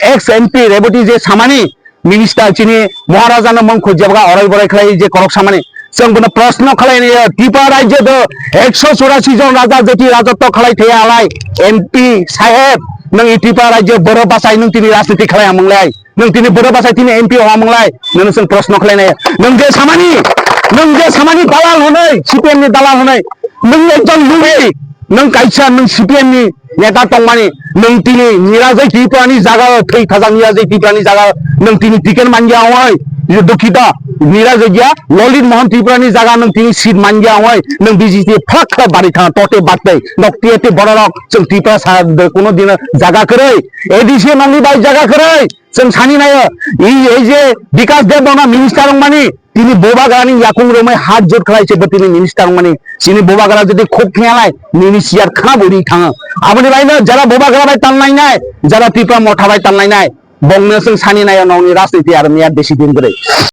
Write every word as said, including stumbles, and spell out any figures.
ex M P Reboti je samani minister chini Maharaja no mung khujabga orai borai khlai je korok samani. Chwng bono proshno khlai ni Tripura rajyo do ekso churasi jon raja jeti rajotto khlai thaya alai M P saheb, nwng i Tripura rajyo boro bachai nwng tini rajniti khlai amung lai. Nwng tini boro bachai tini M P o amung lai. Nwng chwng proshno khlai nai. Nwng je samani, nwng je samani dalal hwnwi, C P M ni dalal hwnwi. Nwng ekjon lumi, nwng kaisa nwng C P M ni neta tongmani, nwng tini nirajai Tripura ni jaga o, thwi thajak nirajai Tripura ni jaga o, nwng tini ticket manya oi, dukhita nirajai ya, Lalit Mohan Tripura ni jaga nwng tini seat manya oi, nwng B J P phak kha bari thang tote batte, nok tiye te borok chwng Tripura sa de kuno dino jaga kwrwi, A D C nongni bai jaga kwrwi, chwng sani nayo, i, ei je Bikas Deb Barma minister wngmani, tini Bubagrani yakung romwi hat jot khlai se bo tini minister wngmani. Chini Bubagra jodi khuk thiyalai, nini siyar khna bo ri thango. Aboni bai no jara Bubagra bai tanlai nai, jara Tipra Motha bai tanlai nai, bongno chwng sani nayo nongni rajniti aro miya besi din kwrwi.